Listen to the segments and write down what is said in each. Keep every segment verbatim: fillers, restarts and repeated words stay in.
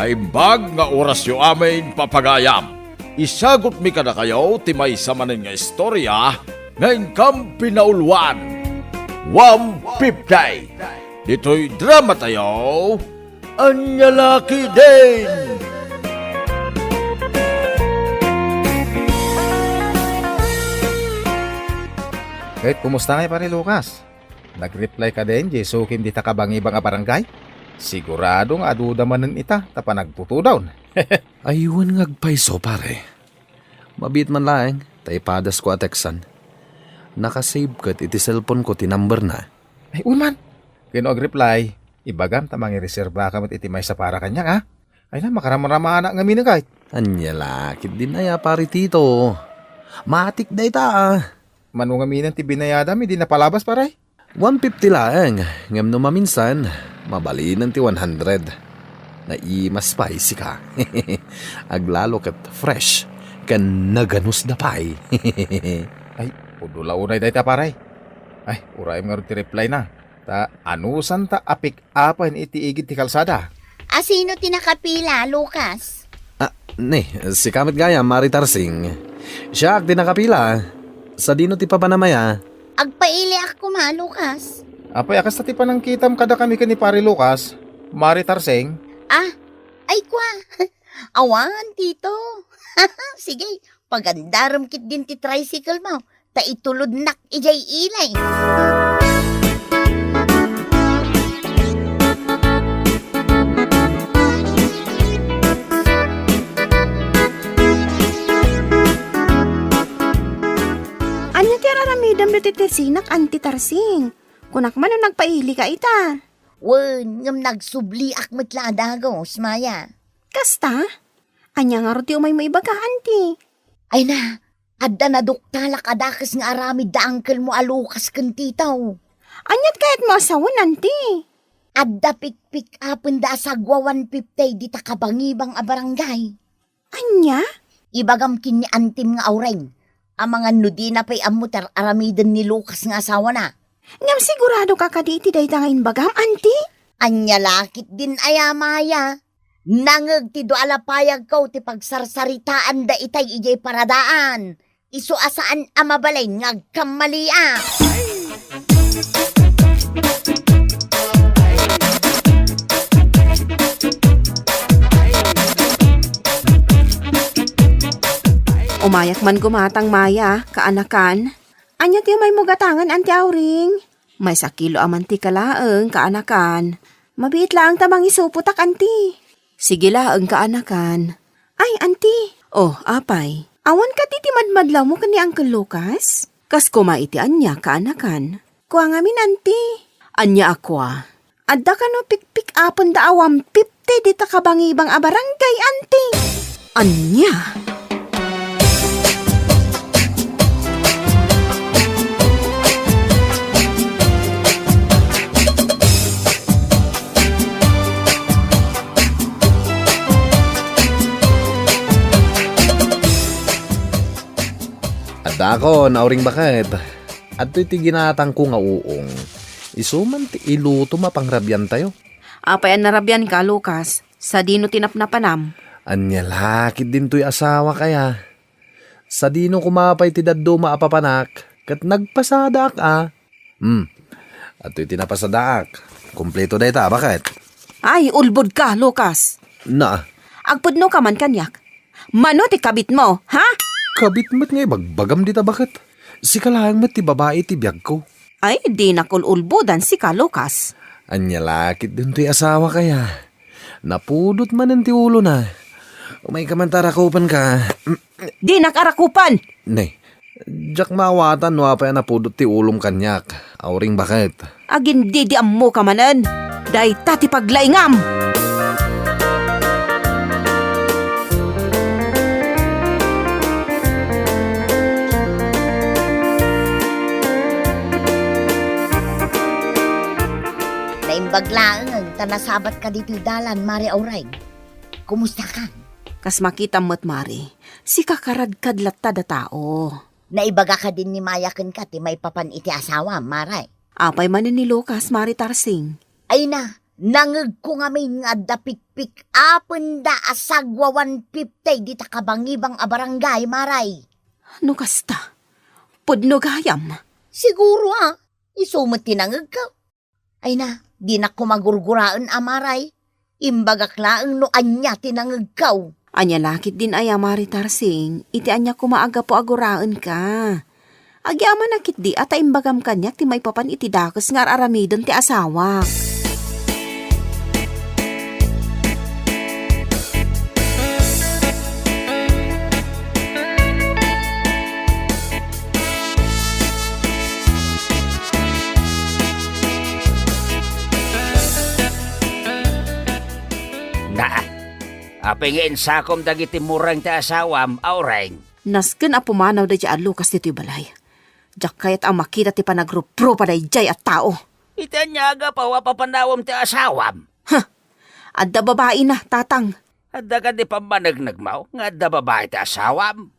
Naimbag nga orasyo amin, papagayam. Isagutmi kadakayo ti maysa manen nga istorya nga inkam pinauluan. One fifty. Ditoy dramatayo, Ania La Ketdin. Ket, kumusta ngay, Pare Lucas? Nag-reply ka din, diay sukim dita kabangibang a barangay? Sigurado nga aduda manen ita ta panagtutudawna. Ay, wen nga agpayso, pare. Mabiit man laeng, ta ipadasko a teksan. Nakasave ket iti cellphone ko ti number na. Ay, wen man. Ket no ag-reply, ibagam ta mangireserba ka met iti maysa para kaniak, a? Ay na, makaramramanak ngamin, kayat. Ania la ketdin aya, pare Tito. Matik dayta, a. Mano ngamin ti binayadam idi napalabas, pare? One fifty laeng, ngem no maminsan, mabalinen ti one hundred. Naimas pay sika. Aglalo ket fresh, ken naganusda pay. Ay, pudno la unay dayta, pare. Ay, urayem ngarud ti reply na. Ta anusan ta a-pick upen iti igid ti kalsada. A, sino ti nakapila, Lucas? Ah, ni, sika met gayam, Mari Tarsing. Siak ti nakapila. Sadino ti papanam aya? Agpailiak koma, Lucas. Apay a kasta ti panangkitam kadakami ken ni Pare Lucas, Mari Tarsing? Ah, ay kua. Awan, Tito. Sige, pagandarem ketdin ti tricycle mo, ta itulodnak idiay ilay. Ania ti ar-aramidem ditoy tersinak, Anti Tarsing? Kunak man no nagpaili ka ita. Wen, ngem nagsubliak met la a dagus, Maya. Kasta? Ania ngarud ti umaymo ibaga, Anti? Ay na, adda naduktalak a dakes nga aramid da angkelmo a Lucas ken Tito. Aniat kayatmo a sawen, Anti? Adda pikpik-apenda a sagwa one fifty dita kabangibang a barangay. Ania? Ibagam ken ni antim nga Aureng, amangan no dina pay ammo ti ar-aramiden ni Lucas nga asawana. Ngem sigurado ka kadi iti dayta nga imbagam, Anti? Ania la ketdin aya, Maya? Nangeg ti dua a lapayagko ti pagsarsaritaanda itay idiay paradaan. Isu a saan a mabalin nga agkammaliak. Umayak man gumatang, Maya, kaanakan. Ania ti umaymo gatangen, Anti Auring? Maysa kilo a mantika laeng, kaanakan. Mabiit laeng ta mangisupotak, Anti. Sige laeng, kaanakan. Ay, Anti. Oh, apay. Awan kadi ti madmadlawmo ken ni Uncle Lucas? Kas koma iti ania, kaanakan? Kua ngamin, Anti. Ania a kua? Adda kano pikpik-apenda a one fifty dita kabangibang a barangay, Anti? Ania? Addakon, Auring baket. Adtoy ti ginatangko nga uong. Isu man ti ilutom a pangrabiantayo. Apay a narabianka, Lucas? Sadino ti napnapanam? Ania la ketdin toy asawak aya? Sadino koma pay ti dadduma a papanak ket nagpasadaak a? Hmm. Adtoy ti napasadaak. Kompleto dayta, baket. Ay, ulbodka, Lucas. Na. Agpudno ka man kaniak. Mano ti kabitmo, ha? Kabit met nga ibagbagam dita, baket. Sika laeng met ti babai ti biagko. Ay, dinak ul-ulbodan sika, Lucas. Ania la ketdin toy asawak aya? Napudot manen ti ulona. Umayka man ta arakupenka. Dinak arakupen! Ne, diak maawatan no apay a napudot ti ulom kaniak. Auring baket. Agindidi ammoka manen. Dayta ti paglaingam! Naimbag laeng ta nasabatka ditoy dalan, Mari Auring. Kumusta kan? Kas makitam met, Mari, sika karadkad latta da tao. Naibaga kadin ni Maya kenka ti maipapan iti asawam, Mari? Apay manen ni Lucas, Mari Tarsing? Ay na, Nangegko ngamin nga adda pikpik-apenda a sagwa one fifty dita kabangibang a barangay, Maray. No kasta, pudno gayam. Siguro, a. Isu met ti nangegko. Ay na, dinak koma gurguraen, Maray. Imbagak laeng no ania ti nangegko. Ania la ketdin aya, Mari Tarsing, iti ania koma a gapu a guraenka? Agyamanak ketdi a ta imbagam kaniak ti maipapan iti dakes nga ar-aramiden ti asawak. Na, apay nga insakom dagiti mureng ti asawam, Auring? Nasken a pumanaw daydiay a Lucas ditoy balay. Diak kayat a makita ti panagruprupa daydiay a tao. Iti ania a gapu a papanawem ti asawam? Huh! Adda babaina, Tatang. Adda kadi pammaneknekmo nga adda babai ti asawam?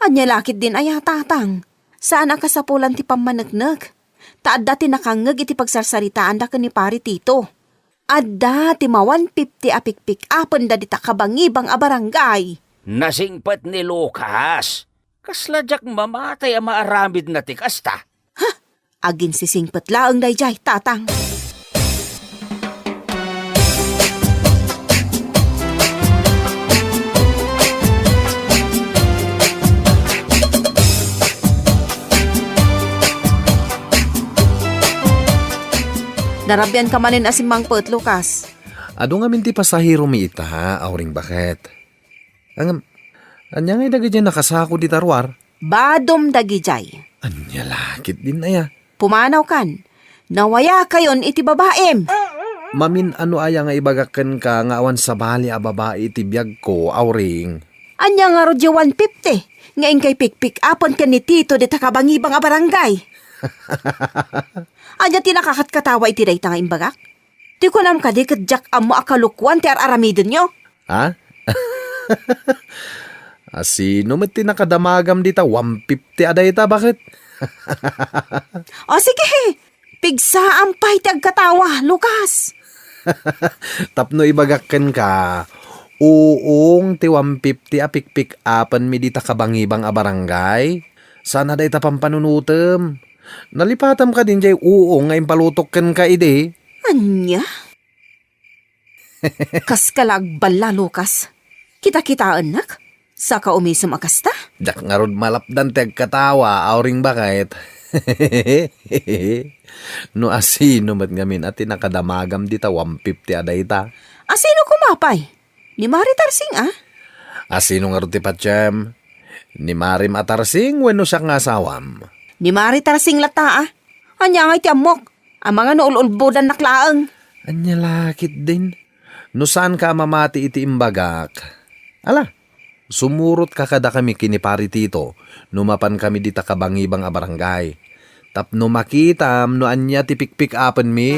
Ania la ketdin aya, Tatang? Saan a kasapulan ti pammaneknek. Ta adda ti nakangngeg iti pagsarsaritaanda ken ni Pari Tito. Adda ti ma-one fifty a pikpik-apenda dita kabangibang a barangay. Nasingpet ni Lucas. Kasla diak mamati a maaramidna ti kasta. Ha? Aginsisingpet laeng daydiay, Tatang. Narabianka manen a simmangpet, Lucas. Adu ngamin ti pasaheromi ita, Auring baket. Ngem, ania ngay dagidiay nakasako dita ruar? Badom dagidiay. Ania la ketdin aya? Pumanawkan. Nawayakayon iti babaim. Mamin-ano aya nga ibagak kenka nga awan sabali a babai iti biagko, Auring? Ania ngarud diay one fifty nga inkay pikpik-apen ken ni Tito dita kabangibang a barangay? Ania ti nakakatkatawa iti dayta nga imbagak? Ti kunam kadi ket diak ammo a kalokuan ti ar-aramidenyo? Ha? A, sino met ti nakadamagam dita one fifty a dayta, baket? O, sige. Pigsaam pay ti agkatawa, Lucas. Tapno ibagak kenka, uong ti one fifty a pikpik-apenmi dita kabangibang a barangay. Saan a dayta pampanunotem. Nalipatam kadin diay uong nga impalutok kenka idi? Ania? Kaska la agballa, Lucas. Kitakitaennak? Saka umisem a kasta? Diak ngarud malapdan ti agkatawa, Auring baket. No asino met ngamin a ti nakadamagam dita one fifty a dayta? Asino koma pay? Ni Mari Tarsing, a? Asino ngarud ti patiem? Ni Marim a Tarsing wenno siak nga asawam? Ni Mari Tarsing latta, a. Ania ngay ti ammok? Amangan no ul-ulbodannak laeng. Ania la ketdin? No saanka a mamati iti imbagak. Ala, sumurotka kadakami ken ni Pari Tito no mapankami dita kabangibang a barangay. Tapno makitam no ania ti pikpik-apenmi.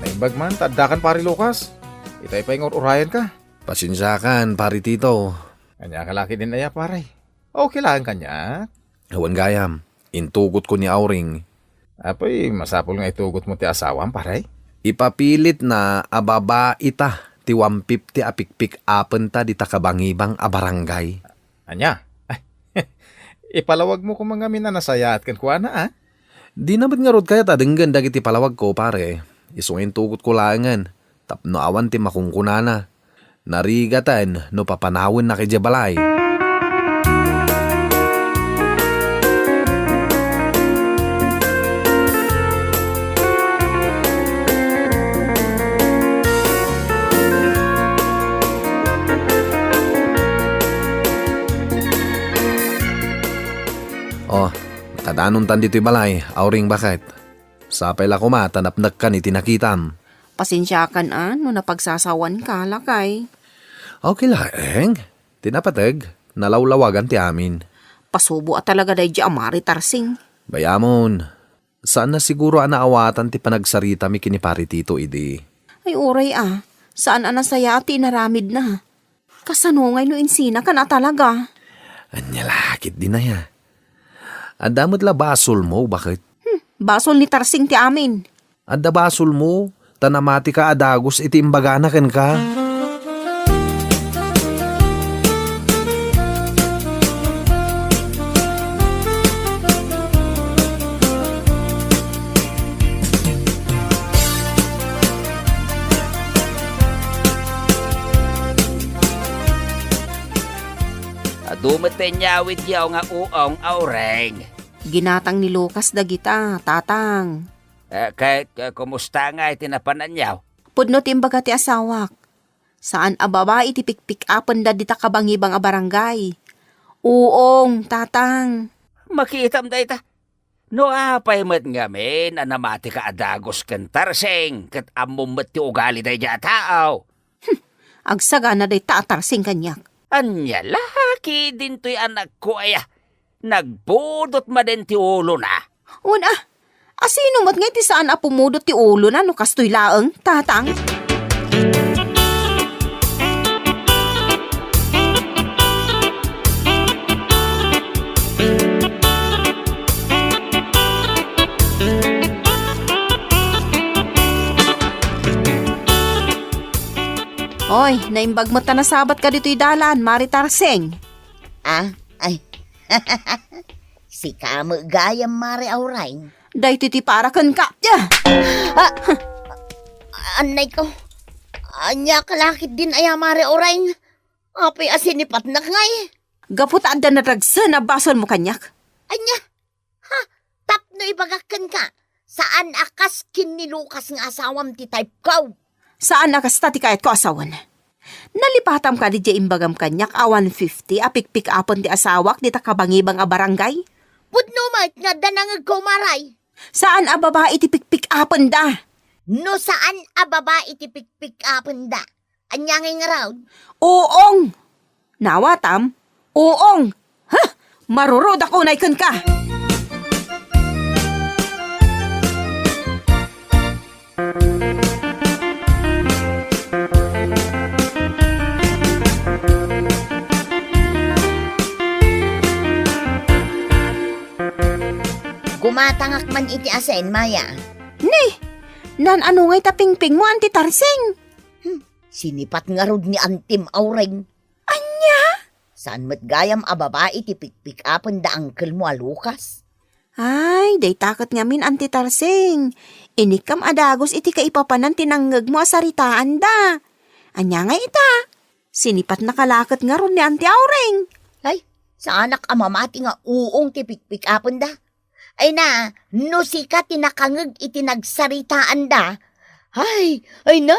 Naimbag man ta addakan, Pari Lucas. Itay pay nga ur-urayanka. Pasensiakan, Pari Tito. Ania ka la ketdin aya, pare? Okay laeng kaniak? Awan gayam. Intugotko ni Auring. Apay, masapul nga itugotmo ti asawam, pare? Ipapilitna a babaita ti one fifty a pikpik-apenta dita kabangibang a barangay. Ania? Ipalawagmo koma ngamin a nasayaat kenkuana, a? Dina met ngarud kayat a denggen dagiti palawagko, pare. Isu nga intugotko laengen tapno awan ti makunkunana. Narigaten no papanawennak idiay balay. Oh, kadanontan ditoy balay, Auring baket. Sapay la koma ta napnekkan iti nakitam. Pasensiakan a no napagsasawaanka, lakay. Okay laeng. Ti napateg, nalawlawagan ti amin. Pasubo a talaga daydi a Mari Tarsing. Bayamon, Saan na siguro a naawatan ti panagsaritami ken ni Pare Tito idi. Ay, uray a. Saan a nasayaat ti inaramidna. Kasano ngay no insina kan a talaga? Ania la ketdin aya. Adda met la basolmo, baket? Hmm, basol ni Tarsing ti amin. Adda basolmo, ta namatika a dagus iti imbagana kenka. Adu met ti inyawidyo nga uong, Aureng. Ginatang ni Lucas dagita, Tatang. Eh, ket, eh, kumusta ngay ti napananyo? Pudno ti imbaga ti asawak. Saan a babai ti pikpik-apenda dita kabangibang a barangay. Uong, Tatang. Makitam dayta. No apay met ngamin a namatika a dagus ken Tarsing, ket ammom met ti ugali daydiay a tao. Hmm, agsagana dayta a Tarsing kaniak. Ania la ketdin toy anakko aya? Nagpudot manen ti ulona. Wen a, asino met ngay ti saan a pumudot ti ulona no kastoy laeng, Tatang? Oy, naimbag met ta nasabatka ditoy dalan, Mari Tarsing. Ah, ay. Sika met gayam, Mari Aureng. Daytoy ti para kenka. Ah! Ah! Annay ko. Ania ka la ketdin aya, Mari Aureng? Apay a sinipatnak ngay? Gapu ta adda naragsen a basolmo kaniak. Ania? Ha? Tapno ibagak kenka, saan a kas ken ni Lucas nga asawam ti type ko. Saan a kasta ti kayatko a sawen. Nalipatam kadi diay imbagam kaniak a one fifty a pikpik-apen ti asawak dita kabangibang a barangay? Pudno met nga adda nangegko, Mari. Saan a babai ti pikpik-apenda. No saan a babai ti pikpik-apenda, ania ngay ngarud? Uong! Nawatam? Uong! Ha? Marurudak unay kenka! Gumatangak man iti asin, Maya. Ni, naan-ano ngay ta pingpingmo, Anti Tarsing? Hmm, sinipat ngarud ni Antim Aureng. Ania? Saan met gayam a babai ti pikpik-apen da angkelmo a Lucas? Ay, dayta ket ngamin, Anti Tarsing. Inikkam a dagus iti kaipapanan ti nangngegmo a saritaanda. Ania nga ita? Sinipatnaka la ket ngarud ni Anti Aureng. Ay, saanak a mamati nga uong ti pikpik-apenda. Ay na, no sika ti nakangeg iti nagsaritaanda. Ay, ay na.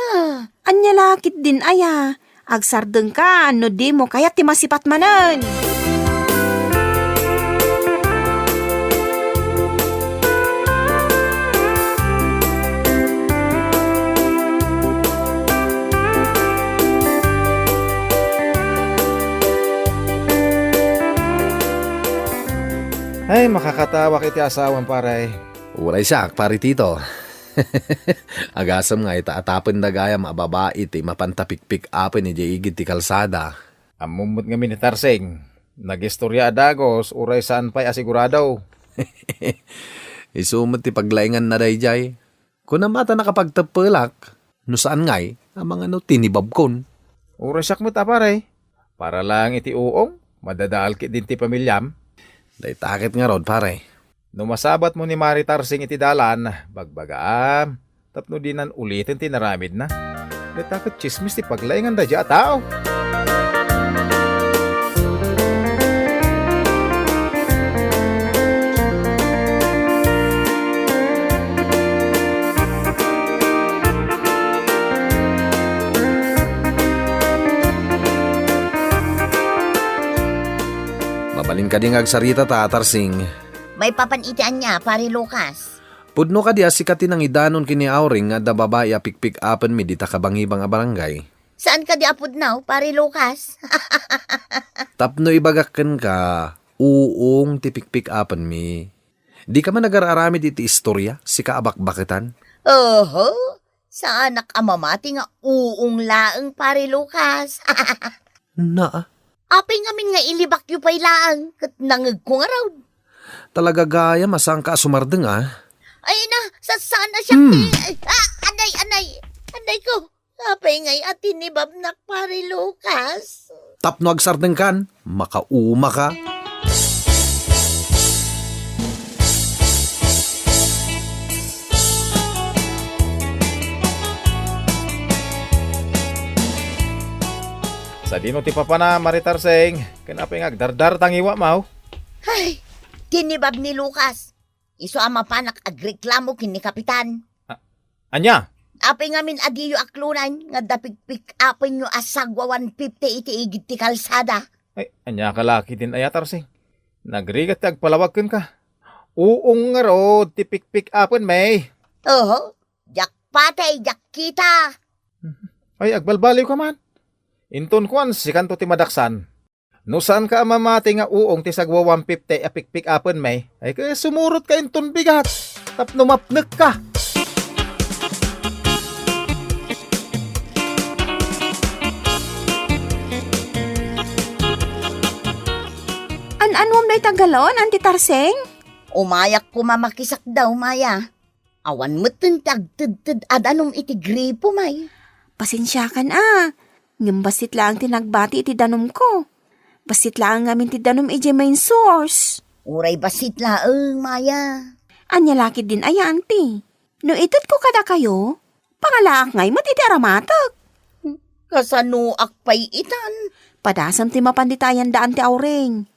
Ania la ketdin aya? Agsardengka no dimo kayat ti masipat manen. Ay, makakatawak iti asawam, pare. Uray siak, Pare Tito. Agasem nga ita a tapenda gayam a babai ti mapanta pikpik-apen idiay igid ti kalsada. Ammom met ngamin ni Tarsing, nagistorya a dagus uray saan pay a sigurado. Isu met ti paglainganna daydiay. Kunam a ta nakapagteppelak, no saan ngay, amangan no tinibabkon. Uray siak met a, pare. Para laeng iti uong, madadaal ketdin ti pamiliam. Dayta ket ngarud, pare. No masabatmo ni Mari Tarsing iti dalan, bagbagaam, tapno dinan uliten ti naramidna. Dayta ket tsismis ti paglaingan daydiay a tao. Mabalin kadi nga agsarita ta, Tarsing? Maipapan iti ania, Pare Lucas? Pudno kadi a sika ti nangidanon ken ni Auring nga adda babai a pikpik-apenmi dita kabangibang a barangay? Saan kadi a pudno, Pare Lucas? Tapno ibagak kenka, uong ti pikpik-apenmi. Dika man agar-aramid iti istorya, sika a bakbaketan? Oho, saanak a mamati nga uong laeng, Pare Lucas. Naa. Apay ngamin nga ilibakyo pay laeng ket nangngegko ngarud? Talaga gayam a saanka a sumardeng, a? Ay na, sa-, saan a siak Hmm. ti, ay, ah, anay, anay, anay ko. Apay ngay a tinibabnak, Pare Lucas? Tapno agsardengkan, makaumaka. Sadino ti papana, Mari Tarseng? Ken apay nga agdardartangiwamaw? Ay, tinibab ni Lucas. Isu a mapanak agreklamo ken ni Kapitan. A-, ania? Apay ngamin a diyo aklonan nga adda pikpik-apenyo a sagwa one fifty iti igid ti kalsada? Ay, ania ka la ketdin aya, Tarseng? Nagrigat ti agpalawag kenka. Uong ngarud ti pikpik-apenmi. Oho, diak patay, diak kita. Ay, agbalbaliwka man. Inton kuan, sikanto ti madaksan. No saanka a mamati nga uong ti sagwa one fifty a pikpik-apenmi, ay ket sumurotka inton bigat tapno mapnekka. An-anuam dayta galon, Auntie Tarseng? Umayak koma makisakdaw, Maya. Awan metten ti agtedted a danum iti gripo, May. Pasensiakan a, ngem bassit laeng ti nagbati iti danumko. Bassit laeng ngamin ti danum idiay main source. Uray bassit laeng, Maya. Ania la ketdin aya, Auntie? No itedko kadakayo, pangalaak ngay met iti aramatek. Kasanoak pay itan? Padasem ti mapan dita ayan da, Auntie Auring.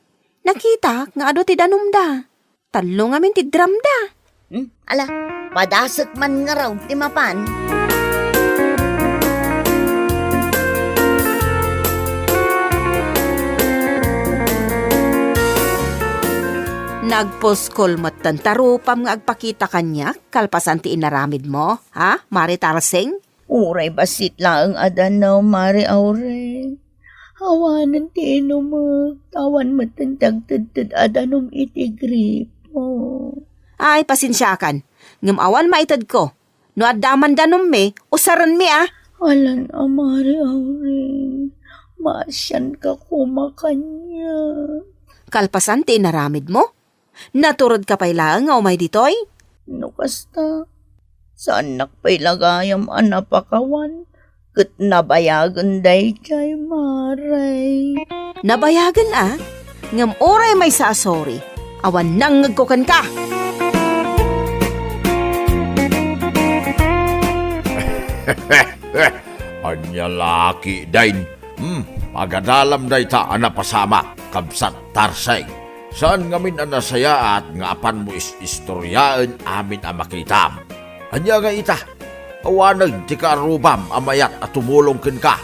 Nakitak nga adu ti danumda. Tallo ngamin ti drum da. Hmm, ala, padasek man ngarud ti mapan. Nagpuskol metten ta rupam nga agpakita kaniak kalpasan ti inaramidmo, ha, Mari Tarsing? Uray bassit laeng a danum, Mari Auring. Awanen ti inumek, awan metten ti agtedted a danum iti gripo. Ay, pasensiakan, ngem awan maitedko. No adda man danummi, usarenmi a. Alan a, Mari Auring, maasianka koma kaniak. Kalpasan ti inaramidmo? Naturedka pay laeng nga umay ditoy? No kasta, saannak pay la gayam a napakawan ket nabayagen daydiay, Mari. Nabayagen a? Ngem uray maysa a sorry, awan nangngegko kenka. Ania la ketdin? Hmm, pagadalam dayta a napasamak, Kabsat Tarsing. Saan ngamin a nasayaat nga apanmo is-istoryaen amin a makitam. Ania nga ita? Awanen ti kaarrubam a mayat a tumulong kenka.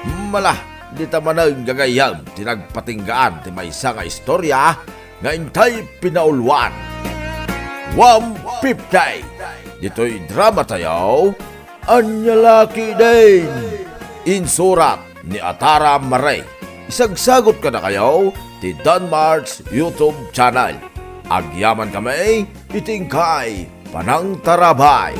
Hmm, ala, dita manen gagayyem ti nagpatinggaan ti maysa nga istorya nga intay pinauluan. One fifty. Ditoy drama tayo, Ania la ketdin? Insurat ni Atara Mare. Isagsagot kadakayo ti Danmar's YouTube channel. Agyaman kami iti inkay panangtarabay.